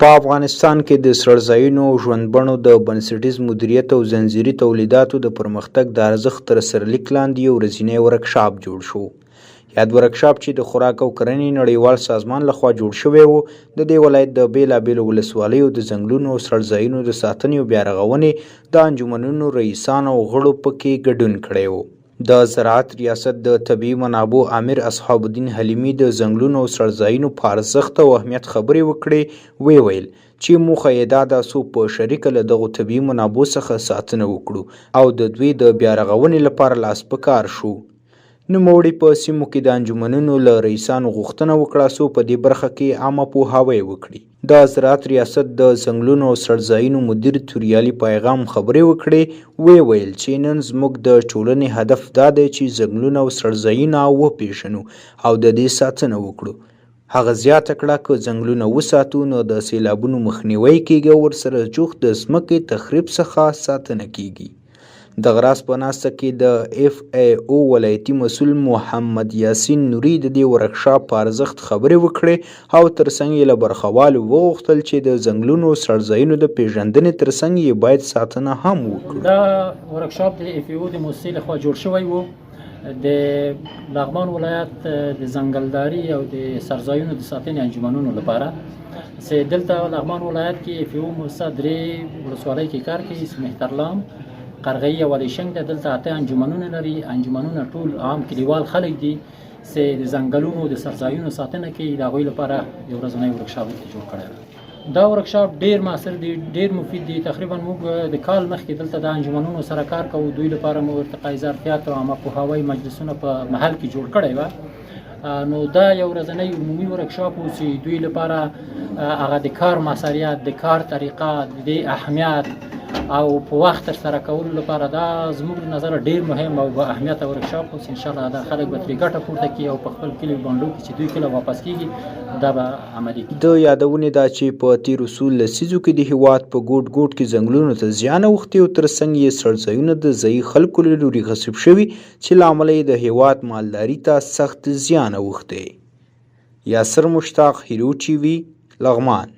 په افغانستان کې د څړځایونو او ژوندبڼو د بنسټیز مدیریت او ځنځیري تولیداتو د پرمختګ د ارزښت تر سرلیک لاندې یو ورځنی ورکشاپ جوړ شو. یاد ورکشاپ چې د خوراک او کرنې نړیوال سازمان لخوا جوړ شوی و، د دې ولایت د بېلابېلو ولسوالیو د ځنګلونو او څړځایونو د ساتنې او بیارغونې د انجمنونو رئیسانو او غړو په کې ګډون کړی و. د زراعت ریاست د طبیعي منابعو آمر اصحاب الدین حلیمي د ځنګلونو او څړځایونو په ارزښت او اهمیت خبرې وکړې، ویې ویل، چې موخه یې دا ده څو په شریکه له دغو طبیعي منابعو څخه ساتنه وکړو او د دوی د بیارغونې لپاره لاس په کار شو. نوموړي په سیمو کې د انجمنونو له رئیسانو غوښتنه وکړه څو په دې برخه کې عامه پوهاوی وکړي. د زراعت ریاست د ځنګلونو او څړځایونو مدیر توریالي پیغام خبرې وکړې، ویې ویل چې نن زموږ د ټولنې هدف دا دی چې ځنګلونه او څړځایونه وپېژنو او د دې ساتنه وکړو. هغه زیاته کړه، که ځنګلونه وساتو نو د سېلابونو مخنیوی کېږي او ورسره جوخت د ځمکې تخریب څخه ساتنه کېږي. دغه راز په ناسته کې د اېف ای او ولایتي مسؤل محمد یاسین نوري د دې ورکشاپ په ارزښت خبرې وکړې او ترڅنګ یې له برخوالو وغوښتل چې د ځنګلونو او څړځایونو د پېژندنې ترڅنګ یې باید ساتنه هم وکړو. دا ورکشاپ د اېف ای او د موسسې لخوا جوړ شوی و. د لغمان ولایت د ځنګلداري او د سرځایونو د ساتنې انجمنونو لپاره چې دلته لغمان ولایت کې اف او موسسه درې ولسوالۍ کې کار کوي، مهترلام، قرغهيي او علیشنګ ده. دلته اته انجمنونه لري. انجمنونه ټول عام کلیوال خلک دي چې د ځنګلونو د سرځایونو ساتنه کوي. د هغوی لپاره یو ورځنی ورکشاپ جوړ کړی دی. دا ورکشاپ ډیر موثر دی، ډیر مفید دی. تقریبا موږ د کال مخکې دلته د انجمنونو سره کار کوو. دوی لپاره مو ارتقای ظرفیت او عامه پوهاوی مجلسونه په محل کې جوړ کړی و. نو دا یو ورځنی عمومي ورکشاپ و چې دوی لپاره هغه د کار موثریت، د کار طریقه، د اهمیت او په وخت تر سره کولو لپاره دا زموږ له نظره ډیر مهم او با اهمیت ورکشاپ و چې ان شاء الله دا خلک به ترې ګټه پورته کړي او په خپل کلي بانډو کې چې دوی کله واپس کیږي دا به عملي کړي. د یادونې ده چې په تېرو څو لسیزو کې د هېواد په ګوټ ګوټ کې ځنګلونو ته زیان اوښتی او ترڅنګ یې څړځایونه د ځايي خلکو له لوري غصب شوي چې له امله یې د هېواد مالداري ته سخت زیان اوښتی. یاسر مشتاق، هیرو ټي وي، لغمان.